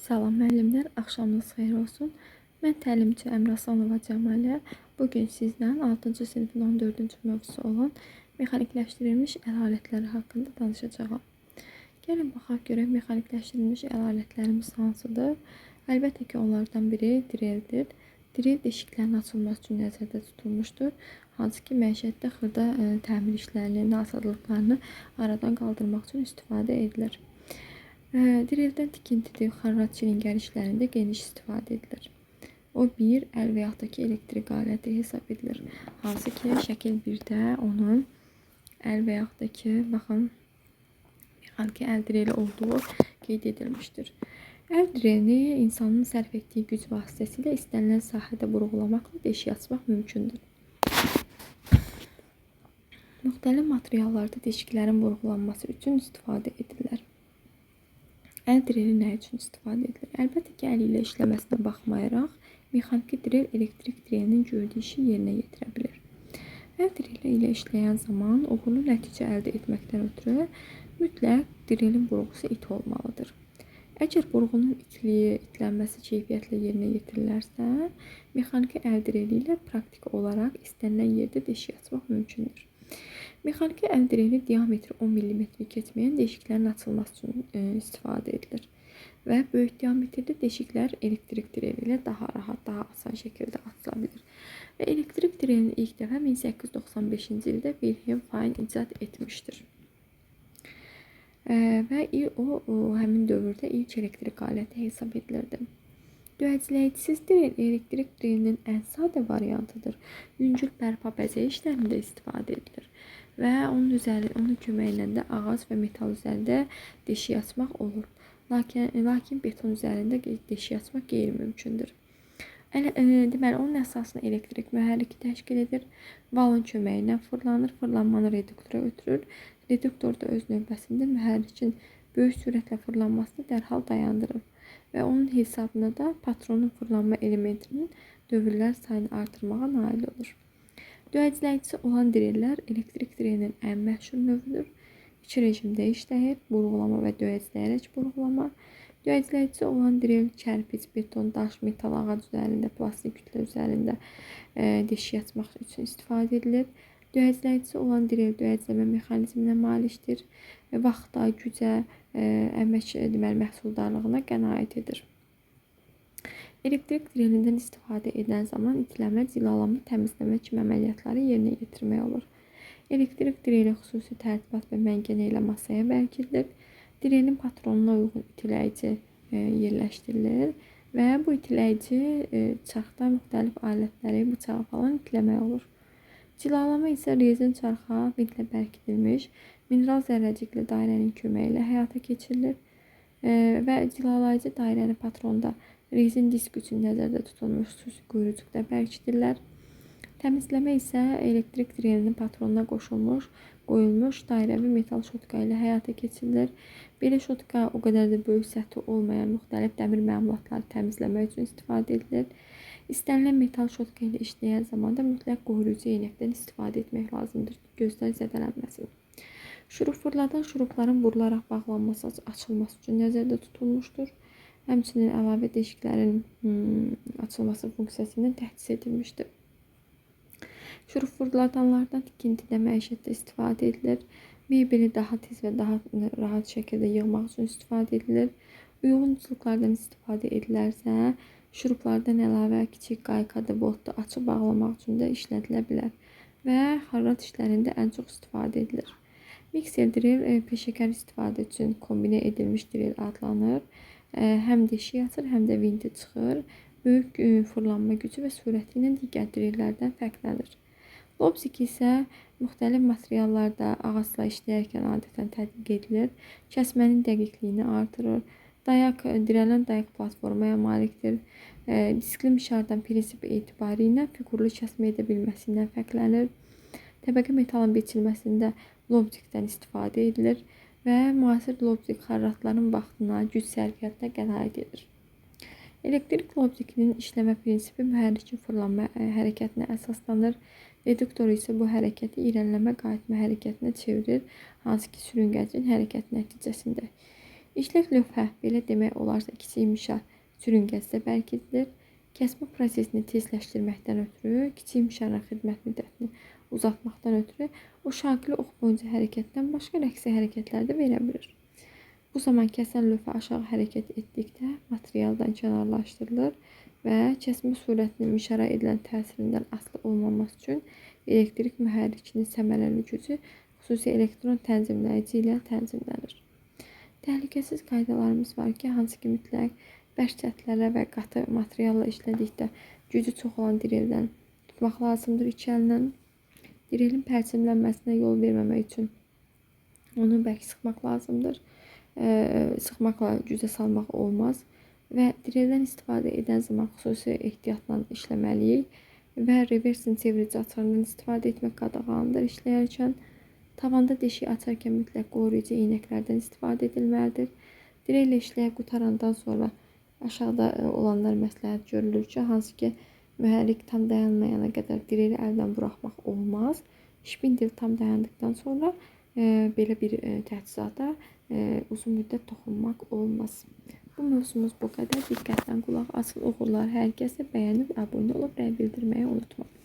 Salam müəllimlər, axşamınız xeyir olsun. Mən təlimçi Əmraslanova Cəmalə. Bu gün sizlə 6-cı sinifin 14-cü mövzusu olan mexanikləşdirilmiş əl alətləri haqqında danışacağam. Gəlin baxaq görək mexanikləşdirilmiş əl alətlərimiz hansıdır? Əlbəttə ki, onlardan biri dreldir. Drel deşiklərin açılması üçün nəzərdə tutulmuşdur. Hansı ki, məişətdə xırda təmir işlərinin nasazlıqlarını aradan qaldırmaq üçün istifadə edilir. Dreldən tikintidə, xarrat çilingər işlərində geniş istifadə edilir. O bir əl və yaxud da ki, elektrik aləti hesab edilir. Hansı ki, şəkil 1-də onun əl və yaxud da ki, baxın, mexaniki əl dreli olduğu qeyd edilmişdir. Əl drelini insanın sərf etdiyi güc vasitəsilə istənilən sahədə burğulamaqla deşik açmaq mümkündür. Müxtəlif materiallarda deşiklərin burğulanması üçün istifadə edirlər. Əl dreli nə üçün istifadə edilir? Əlbəttə ki, əl ilə işləməsinə baxmayaraq, mexaniki drel elektrik drelinin gördüyü işi yerinə yetirə bilir. Əl dreli ilə işləyən zaman uğurlu nəticə əldə etməkdən ötürü mütləq drelin burğusu iti olmalıdır. Əgər burğunun itiliyi, itlənməsi keyfiyyətlə yerinə yetirilərsə, mexaniki əl dreli ilə praktiki olaraq istənilən yerdə deşik açmaq mümkündür. Mexaniki əl dreli diametri 10 mm keçməyən deşiklərin açılması üçün istifadə edilir. Və böyük diametrli deşiklər elektrik dreli ilə daha rahat, daha asan şəkildə açıla bilir. Və elektrik drelini ilk dəfə 1895-ci ildə Wilhelm Fein icad etmişdir. Və o həmin dövrdə ilk elektrik aləti hesab edilirdi. Döyəcləyicisiz drel elektrik drelinin ən sadə variantıdır. Yüngül bərpa bəzək işlərində istifadə edilir və onun köməyi ilə də ağac və metal üzərində deşik açmaq olur. Lakin beton üzərində deşik açmaq qeyri-mümkündür. Deməli, onun əsasını elektrik mühərriki təşkil edir. Valın köməyi ilə fırlanır, fırlanmanı reduktora ötürür. Reduktor da öz növbəsində mühərrikin böyük sürətlə fırlanmasını dərhal dayandırır və onun hesabına da patronun fırlanma elementinin dövrlər sayını artırmağa nail olur. Döyəcləyicisi olan drellər elektrik drelinin ən məşhur növüdür. İki rejimdə işləyir: burğulama və döyəcləyərək burğulama. Döyəcləyicisi olan drel kərpic, beton, daş, metal, ağac üzərində, plastik kütlə üzərində deşik açmaq üçün istifadə edilir. Döyəcləyicisi olan drel döyəcləmə mexanizminə malikdir. Vaxta, gücə, əmək, deməli, məhsuldarlığına qənaət edir. Elektrik drelindən istifadə edən zaman itiləmə, cilalama, təmizləmə kimi əməliyyatları yerinə yetirmək olur. Elektrik dreli xüsusi tərtibat və məngənə ilə masaya bərkidilir. Drelin patronuna uyğun itiləyici yerləşdirilir və bu itiləyici çarxda müxtəlif alətləri, bıçağı falan itiləmək olur. Cilalama isə rezin çarxa vintlə bərkidilmiş mineral zərrəcikli dairənin köməyi ilə həyata keçirilir və cilalayıcı dairəni patronda rezin disk üçün nəzərdə tutulmuş xüsusi quyrucuqda bərkidirlər. Təmizləmə isə elektrik drelinin patronuna qoşulmuş, qoyulmuş dairəvi metal şotka ilə həyata keçirilir. Belə şotka o qədər də böyük səthi olmayan müxtəlif dəmir məmulatları təmizləmək üçün istifadə edilir. İstənilən metal şotka ilə işləyən zamanda mütləq qoruyucu eynəkdən istifadə etmək lazımdır ki, gözlər zədələnməsin. Şurup fırladan şurupların vurularaq bağlanması, açılması üçün nəzərdə tutulmuşdur. Həmçinin əlavə deşiklərin açılması funksiyası ilə təchiz edilmişdir. Şurup fırladanlardan tikintidə, məişətdə istifadə edilir. Mebeli daha tez və daha rahat şəkildə yığmaq üçün istifadə edilir. Uyğun ucluqlardan istifadə edilərsə, şuruplardan əlavə kiçik qaykadır, boltda açıb bağlamaq üçün də işlədilə bilər və xarrat işlərində ən çox istifadə edilir. Mikser drel peşəkar istifadə üçün kombinə edilmiş drel adlanır. Həm deşik açır, həm də vinti çıxır. Böyük fırlanma gücü və sürəti ilə digər drellərdən fərqlənir. Lobzik isə müxtəlif materiallarda ağacla işləyərkən adətən tətbiq edilir. Kəsmənin dəqiqliyini artırır. Dayaq, dirənən dayaq platformaya malikdir. Diskli mişardan prinsip etibarı ilə fiqurlu kəsmə edə bilməsindən fərqlənir. Təbəqə metalın biçilməsində lobzikdən istifadə edilir və müasir lobzik xarratların vaxtına, güc sərfiyyatına qənaət edir. Elektrik lobzikinin işləmə prinsipi mühərrikin fırlanma hərəkətinə əsaslanır. Reduktor isə bu hərəkəti irəliləmə qayıtma hərəkətinə çevirir, hansı ki sürüngəcin hərəkəti nəticəsində. İşlək lövhə, belə demək olarsa, kiçik mişar sürüngəsi bərkidilir. Kəsmə prosesini tezləşdirməkdən ötürü, kiçik mişarın xidmət müddətini uzatmaqdan ötürü o şaqili ox boyunca hərəkətdən başqa rəqsi hərəkətlər də verə bilir. Bu zaman kəsən lövhə aşağı hərəkət etdikdə materialdan kənarlaşdırılır və kəsmə surətinin mişara edilən təsirindən asılı olmaması üçün elektrik mühərrikinin səmərəli gücü xüsusi elektron tənzimləyici ilə tənzimlənir. Təhlükəsiz qaydalarımız var ki, hansı ki mütləq bərk sətlərə və qatı materialla işlədikdə gücü çox olan direldən tutmaq lazımdır iki əllə. Direlin pərçimlənməsinə yol verməmək üçün onu bərk sıxmaq lazımdır. Sıxmaqla gücə salmaq olmaz və direldən istifadə edən zaman xüsusi ehtiyatla işləməliyik və reversin çevirici açarından istifadə etmək qadağandır işləyərkən. Tavanda deşik açarkən mütləq qoruyucu eynəklərdən istifadə edilməlidir. Direllə işləyib qutarandan sonra aşağıda olanlar məsləhət görülür ki, hansı ki mühərrik tam dayanmayana qədər direli əldən buraxmaq olmaz. Şpindel tam dayandıqdan sonra belə bir təchizata uzun müddət toxunmaq olmaz. Bu mövzumuz bu qədər. Diqqətlə qulaq asın. Uğurlar hər kəsə. Bəyənib, abunə olub, rəy bildirməyi unutmayın.